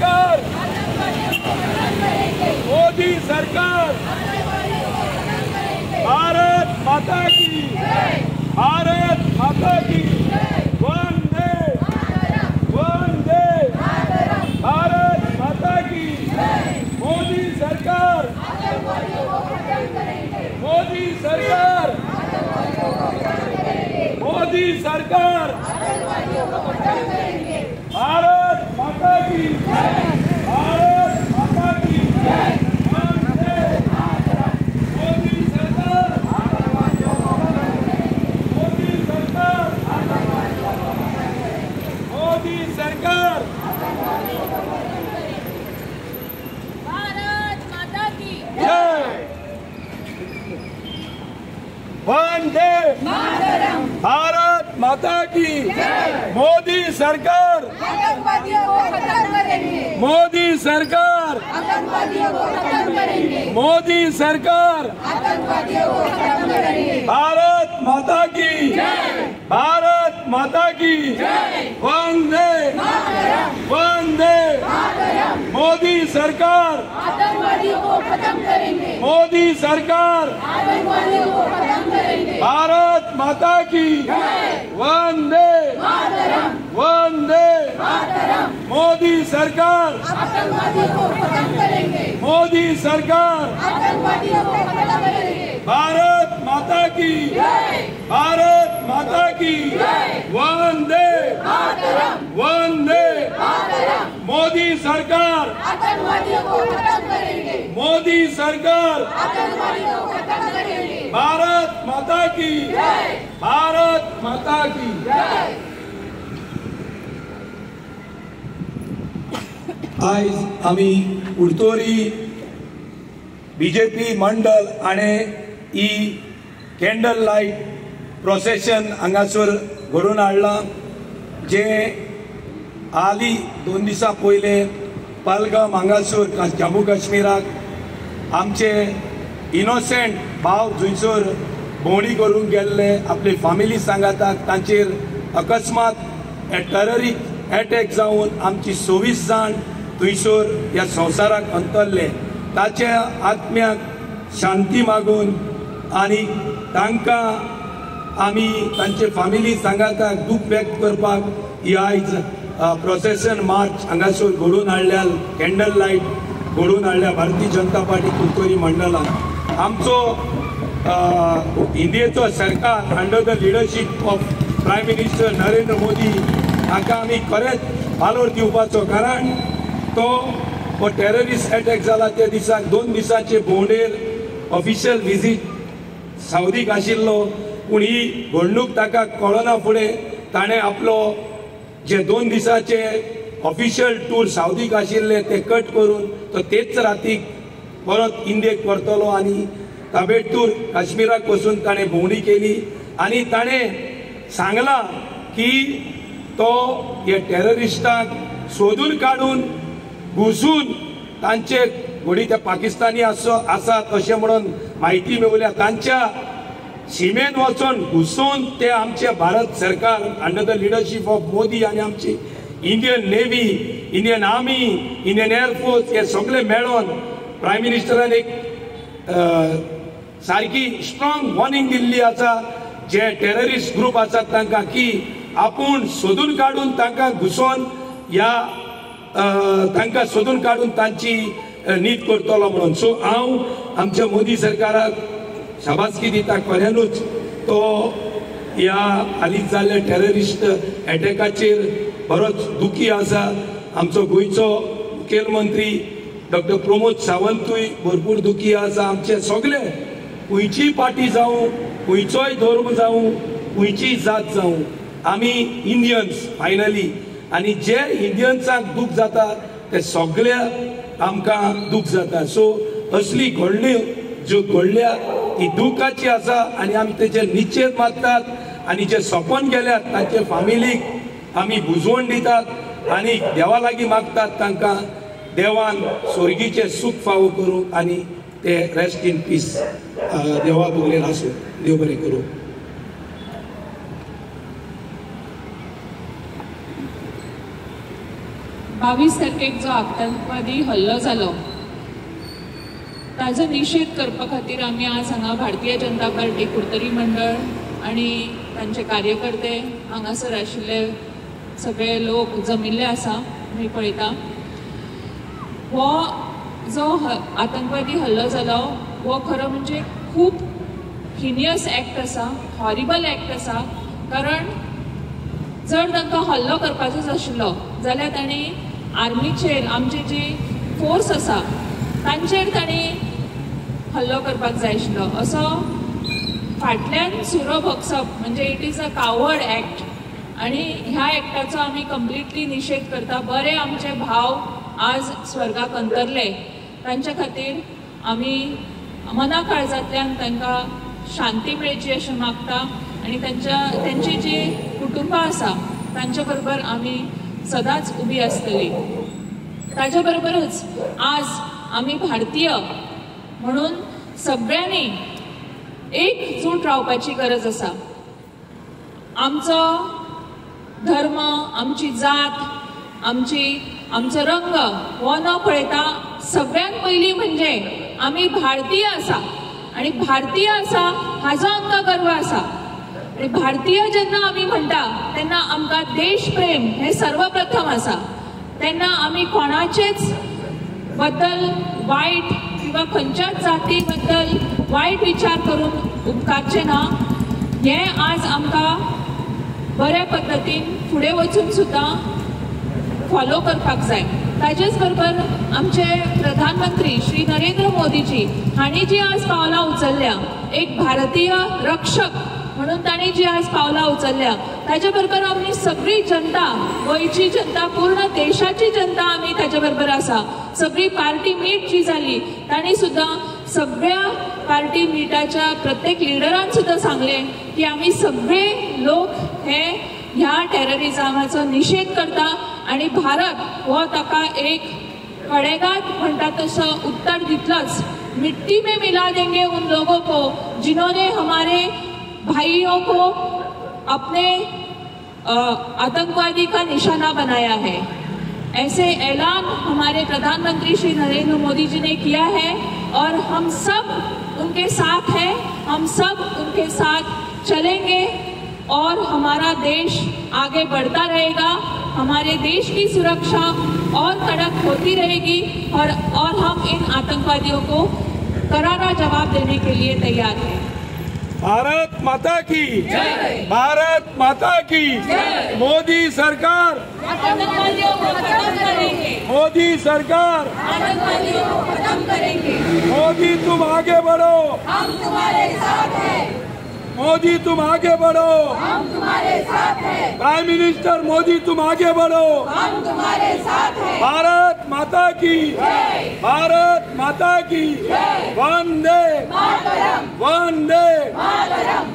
सरकार, मोदी सरकार, भारत माता की, भारत माता की, वंदे वंदे, भारत माता की, मोदी सरकार, मोदी सरकार, मोदी सरकार, भारत माता की, भारत माता की, वंदे, मोदी सरकार, मोदी सरकार, मोदी सरकार, भारत माता की जय, वंदे मातरम, भारत माता की, मोदी सरकार, आतंकवादियों को खत्म करेंगे, मोदी सरकार, आतंकवादियों को खत्म करेंगे, मोदी सरकार, आतंकवादियों को खत्म करेंगे, भारत माता की, भारत माता की, वंदे वंदे, मोदी सरकार, आतंकवादियों को खत्म करेंगे, मोदी सरकार, आतंकवादियों को खत्म करेंगे, भारत माता की, वंदे वंदे, मोदी सरकार, आतंकवादियों को खत्म करेंगे, मोदी सरकार, आतंकवादियों को खत्म करेंगे, भारत माता की, भारत माता की, वंदे वंदे, मोदी सरकार, आतंकवादियों को खत्म करेंगे, मोदी सरकार, आतंकवादियों को खत्म करेंगे, भारत माता की, भारत माता की। आयज आमी उडतोरी बीजेपी मंडळ आनी ही कॅन्डल लायट प्रोसेशन हांगासर घडोवन हाडलां, जें हाली 2 दिसां पयलें पहलगाम हांगासर जम्मू काश्मीराक आमचे इनोसेंट भाव थंयसर भोंवडी करूंक गेल्ले आपली फामिली सांगाताक तांचेर अकस्मात टेररिस्ट एटॅक जावन आमची 26 जाण थंयसर ह्या संवसाराक अंतरले. ताच्या आत्म्याक शांती मागून आनी तांकां आमी तांचे फामिली सांगाताक दूख व्यक्त करपाक ही आयज प्रोसेसन मार्च हांगासर घडोवन हाडल्या, कॅन्डल लायट घडोवन हाडल्या भारतीय जनता पार्टी कुडतरी मंडळान. आमचो इंडियेचो सरकार under the leadership of prime minister Narendra Modi हांकां आमी खरेंच वालोर दिवपाचो, कारण तो हो टेररिस्ट एटॅक जाला त्या दिसाक 2 दिसांचे भोंवडेर ऑफिशियल विजीट सावदीक आशिल्लो, पूण ही घडणूक ताका कळना फुडें ताणें आपलो जे 2 दिसांचे ऑफिशियल टूर सावदीक आशिल्ले ते कट करून तो तेच रातीक परत इंडियेक परतलो आनी ताबेटूर काश्मीराक वचून ताणें भोंवडी केली आनी ताणें सांगलां की तो हे टेररिस्टांक सोदून काडून घुसून तांचे घोडी ते पाकिस्तानी आसात अशें म्हणून म्हायती मेवल्या, तांच्या शिमेन वचून घुसून ते आमचे भारत सरकार under the leadership of Modi आनी आमची Indian navy, Indian army, Indian air force हे सगळे मेळोन प्रायम मिनिस्टरान एक सारकी स्ट्रॉंग वॉर्निंग दिल्ली आसा जे टेररिस्ट ग्रुप आसात तांकां की आपूण सोदून काडून तांकां घुसोन ह्या तांकां सोदून काडून तांची नीत करतलो म्हणून. सो हांव आमच्या मोदी सरकाराक शाबासकी दिता, खऱ्यानूच तो ह्या हालींच जाल्ल्या टेररिस्ट एटॅकाचेर बरोच दुखी आसा. आमचो गोंयचो मुखेलमंत्री डॉक्टर प्रमोद सावंतूय भरपूर दुखी आसा. आमचे सगळे खंयचीय पार्टी जावं, खंयचोय धर्म जावं, खंयचीय जात जावं, आमी इंडियन्स फायनली, आनी जे इंडियन्सांक दूख जाता ते सगळे आमकां दूख जाता. सो असली घडणी ज्यो घडल्या ती दुखाची आसा आनी आमी तेचेर निश्चेद मारतात आनी जे सोंपोन गेल्यात तांचे फामिलीक आमी बुजवण दितात आनी देवा लागीं मागतात तांकां देवान स्वर्गीचें सूख फावो करूं आनी ते रेस्ट इन पीस देवा बगलेन आसूं. देव बरें करूं. 22 तारखेक जो आतंकवादी हल्लो जालो ताजो निशेध करपा खातीर आमी आज हांगा भारतीय जनता पार्टी कुडतरी मंडळ आनी तांचे कार्यकर्ते हांगासर आशिल्ले सगळे लोक जमिल्ले आसा. आमी पळयता हो जो आतंकवादी हल्लो जालो हो खरो म्हणजे खूब हिनियस एक्ट आसा, हॉरिबल एक्ट आसा. कारण जर तांकां हल्लो करपाचोच आशिल्लो जाल्यार तांणी आर्मीचेर, आमची जी फोर्स आसा तांचेर तांणी हल्लो करपाक जाय आशिल्लो. असो फाटल्यान सुरो भोगसप म्हणजे it is a coward act आनी ह्या एक्टाचो आमी कंप्लिटली निशेध करता. बरे आमचे भाव आज स्वर्गाक अंतरले, तांच्या खातीर आमी मना काळजांतल्यान तांकां शांती मेळची अशें मागता आनी तांची जी कुटुंबां आसा तांच्या बरोबर आमी सदांच उबी आसतली. ताच्या बरोबरूच आज आमी भारतीय म्हणून सगळ्यांनी एकजूट रावपाची गरज आसा. आमचो धर्म, आमची जात, आमचो रंग हो न पळयता सगळ्यांत पयलीं म्हणजे आमी भारतीय आसा आनी भारतीय आसा हाजो आमकां गर्व आसा. आनी भारतीय जेन्ना आमी म्हणटा तेन्ना आमकां देशप्रेम हें सर्वप्रथम आसा. तेन्ना आमी कोणाचेच बद्दल वायट किंवा खंयच्याच जाती बद्दल वायट विचार करून उपकारचें ना. हें आज आमकां बऱ्या पद्दतीन फुडें वचून सुद्दां फॉलो करपाक जाय. ताजेच बरोबर आमचे प्रधानमंत्री श्री नरेंद्र मोदीजी हांणी जी आज पावलां उचलल्या, एक भारतीय रक्षक म्हणून तांणी जी आज पावलां उचलल्या, ताजे बरोबर आमी सगळी जनता, गोंयची जनता, पूर्ण देशाची जनता आमी ताजे बरोबर आसा. सगळी पार्टी मीट जी जाली तांणी सुद्दां सगळ्या पार्टी मिटाच्या प्रत्येक लिडरान सुद्दां सांगलें की आमी सगळे लोक हे ह्या टेररिजमाचो निशेध करता आनी भारत हो ताका एक कडेगात म्हणटा तसो उत्तर दितलोच. मिट्टी में मिला देंगे उन लोगों को जिन्होंने हमारे भाइयों को अपने आतंकवादी का निशाना बनाया है. ऐसे ऐलान हमारे प्रधानमंत्री श्री नरेंद्र मोदी जी ने किया है और हम सब उनके साथ हैं, हम सब उनके साथ चलेंगे और हमारा देश आगे बढ़ता रहेगा. हमारे देश की सुरक्षा और कड़क होती रहेगी और हम इन आतंकवादियों को करारा जवाब देने के लिए तैयार हैं. भारत माता की जय, भारत माता की जय। मोदी सरकार आतंकवादियों को खत्म करेंगे, मोदी सरकार आतंकवादियों को खत्म करेंगे। मोदी तुम आगे बढ़ो, हम तुम्हारे साथ हैं। मोदी तुम आगे बढ़ो, हम तुम्हारे साथ हैं। प्राइम मिनिस्टर मोदी तुम आगे बढ़ो, हम तुम्हारे साथ हैं। भारत माता की जय, भारत माता की जय। वंदे मातरम, वंदे मातरम।